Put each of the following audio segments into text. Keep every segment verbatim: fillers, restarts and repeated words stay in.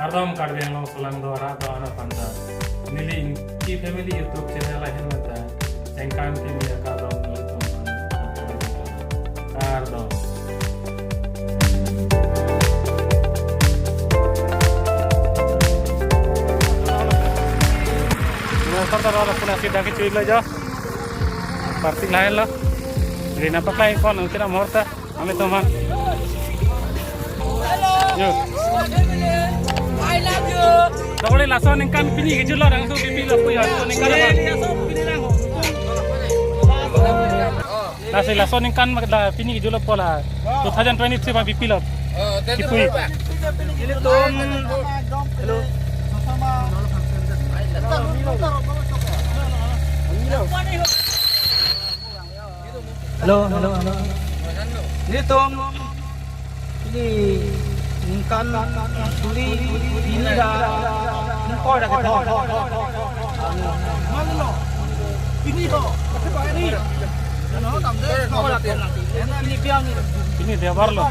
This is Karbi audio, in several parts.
Kardom Karbi Anglong aso lang do arat do-an aphan ta. Neli Ingti Family YouTube channel ahin pen ta. Ningkan kimi akardom nelitum aphan. Kardom. Motor ta rolo puna sida kecil lo jo. Party lain lo. Rina pakai kon, kita morta. Kami teman. Yo. I love you. Dokole laso aningkan pini kejut lo langsung pipilo pu ya. Laso aningkan apa? Laso, laso aningkan mak da pini kejut lo pola. Two thousand twenty-three ma pipilo. Kipui. Ilitum. Hello. Hello, hello, hello. Ilitum, ili ningkan suri ini da, ningkoi da kethom. Ini ho. Ini ho. Ini piang ini. Ini Deobar lo.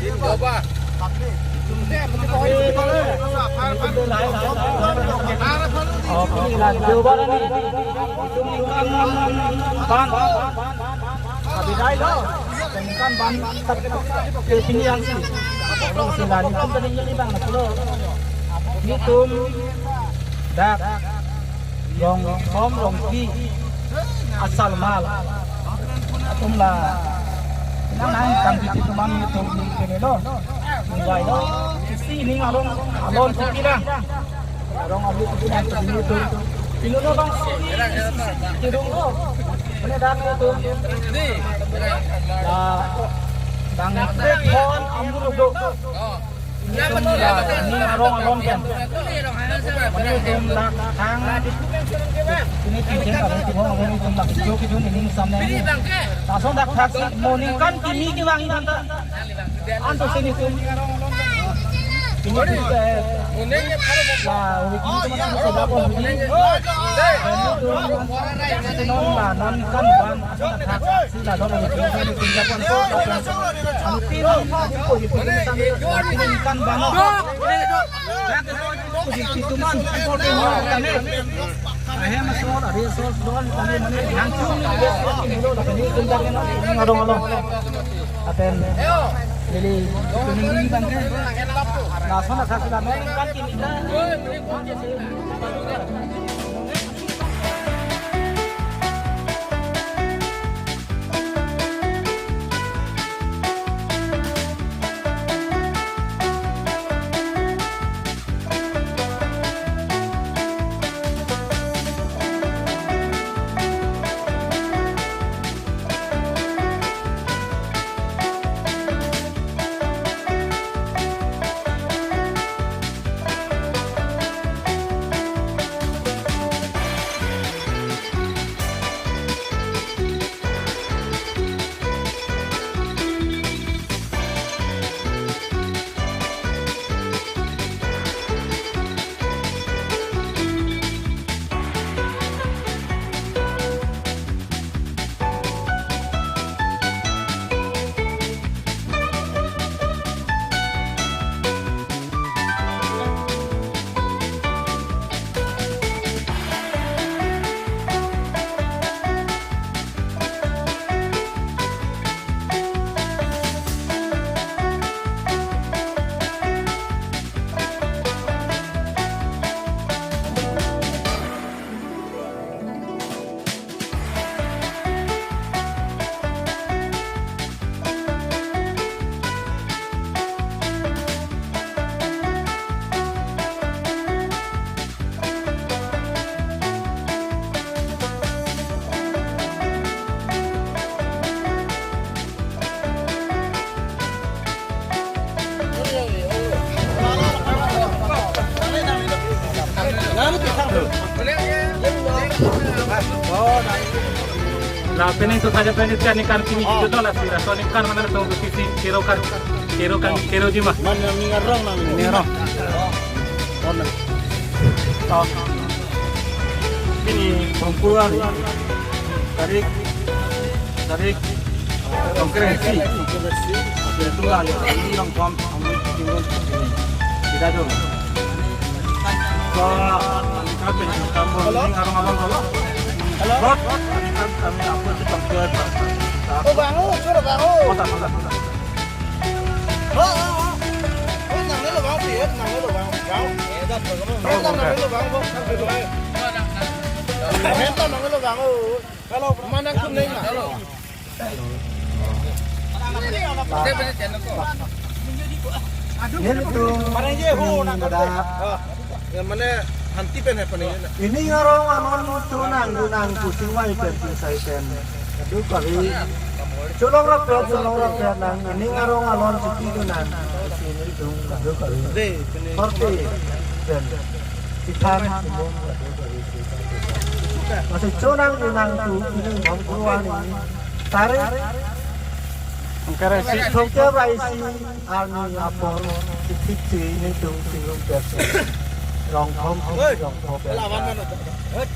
Oh, ini la Deobar ini. Itum ningkan ban. Abidai lo. Ningkan ban. Tapi pini yang si. Kalau sila ni pun tadi ini bang, nak lo. Ilitum dak rong som rong phi asal mal atum la nang nang kam di situ mami itu di sini lo. Di bayi lo. Isi ini ngalong alon putih dah. Rong abu putih dah itu. Pinu lo bang. Kidung lo. Ini dah itu. Nah, bang, phone ambu lo. Ini arong alon pen. Mane itum dak thang. Ini kitchen dak, ini kitchen dak, ini kitchen dak. Jo kitchen ini samne. Langsung dak thaksi, mo ningkan kimi kevang itum ta. Anto sini tum. Ini kitchen. Wah, ini kitchen mana sudah pun ini. Ini non la, non kan ban. Sila dong, ini pinjam pinjam pon. Anu tin, anu ko, ini pinjam pinjam. Ini kan ban. Ini pinjam pinjam. Ahem sol, ada sol don, kami mana yang cumi dia sol ini lo, ini pinjam pinjam. Ini ngadong ngadong. Aten, jadi ini pinjam pinjam. Nah, sana saya sudah main kan ini. La opening two thousand twenty-three aningkan kimi kejut lo lasi, laso aningkan mana tong sisi kero kan, kero kan, kero jima. Man yang ningar rong nang ini. Ningar rong. Oh. Ini Bangpur hari. Tarik, tarik, kongres si. Kongres si. Itulah yang ini yang pam, kami tinggal di sini. Kita dulu. Hello? Hello? Oh, bang, oh, choro bang, oh. Oh, oh, oh. Oh, nang nelo bang, sih, nang nelo bang, bang. Eh, nang nelo bang, bang. Eh, nang nelo bang, oh. Hello, mana kum nai ma? Hello. Nelitum, mana ye ho nang ada. Ya, mana hanti pen hai pen ye na. Ining arong alon tu nang du nang pusing wai pen pusai pen. Aduh kali. Cholong rapet, cholong rapet nang ining arong alon siti tu nang. Sini tu aduh kali. Deh, pen. Korte pen. Sithan sumung aduh kali. Masih chonang du nang tu ining bom kuruan ini. Tarik. Angkara si. Thongke bai si arni apor si thik si nelitum singrum persen. Rong thom, rong thom persen.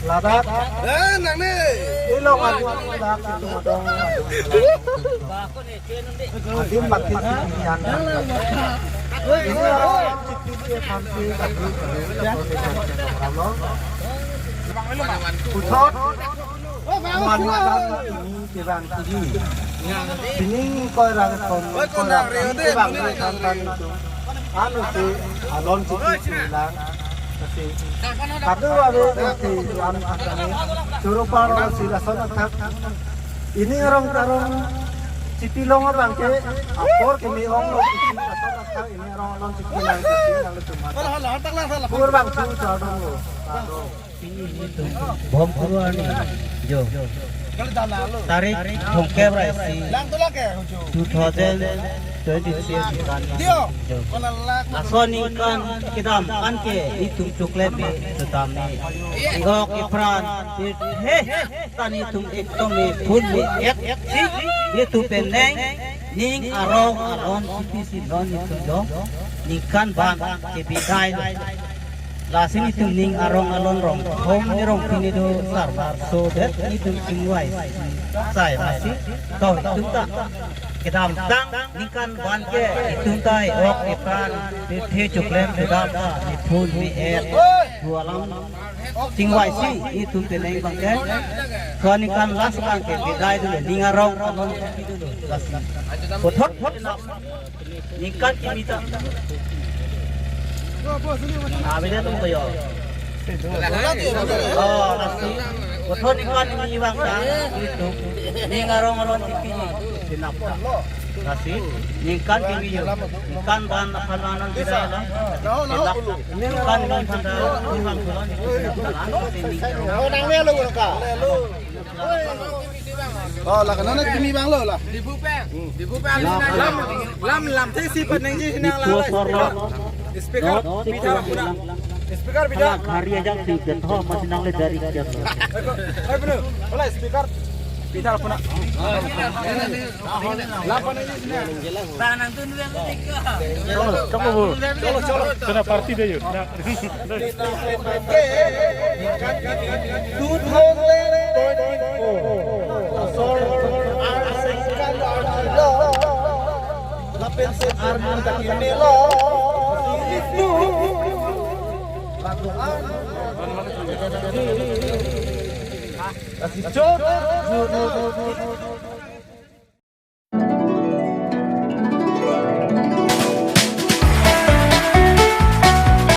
Ladak. Eh, nang ni. Ilong adu ladak si tum adong. Adim makin si pinyan. Ini orang siti si fancy tapi. Puthot. Manu dan ini kebang tinggi. Ini koi rang kon, koi rang ini kebang ini kan kan itu. Anu si alon si itu lang. Kasi kadu ave kasi anu kata ni. Choro paro si lason athak. Ini arong arong siti long abang ke apor kami ong lo siti lason athak ini arong alon siti lang kasi lang itu mata. Kur bang tu chadong lo. Bom kuruan ni jo. Tarik thongke bai si two thousand twenty-three ningkan jo. Laso ningkan kedam an ke itum chokledet setame. Ihok ipran he tan itum ekdom iphun me ek si itum penang ning arong alon siti si lon itum jo. Ningkan ban ke bidai. Lasi nelitum ning arong alon rong thom ni rong pini do sarbar so det nelitum chingvai sai lasi to itum ta kedamtang ningkan ban ke itum ta ihok ipran pithe chokledet kedam ta iphun me ek dua lam chingvai si itum penang abang ke. Ko ningkan last abang ke bidai dulu ning arong alon pini dulu lasi. Puthot ningkan kimi ta. Abang atum ko yo. Oh, lasi. Puthot ningkan kimi abang ta. Itu. Ning arong alon siti ni. Sinap ta. Lasi. Ningkan kimi yo. Ningkan ban aphan anan bidai la. Ningkan kimi aphan ta. Ningkan bulan. Oh, nang melo ka. Oh, la kanana kimi abang lo la. Dibu pen. Dibu pen. Lam, lam, lam, tesi penang ji sinang la. Speaker, bidal puna. Speaker bidal. Hari aja si getho masih nang le dari dia. Hai, hai, bener. Wala speaker. Bidal puna. Lam penang ji sinang. Tanang tun biang ketika. Cholo, cholo, bu. Cholo, cholo. Kena party deh yuk. Nah. Two thousand twenty-four. Asor arsi kan arlo. Lapen se arman tak ini lo. Itu. Lagu an. Kasih cok.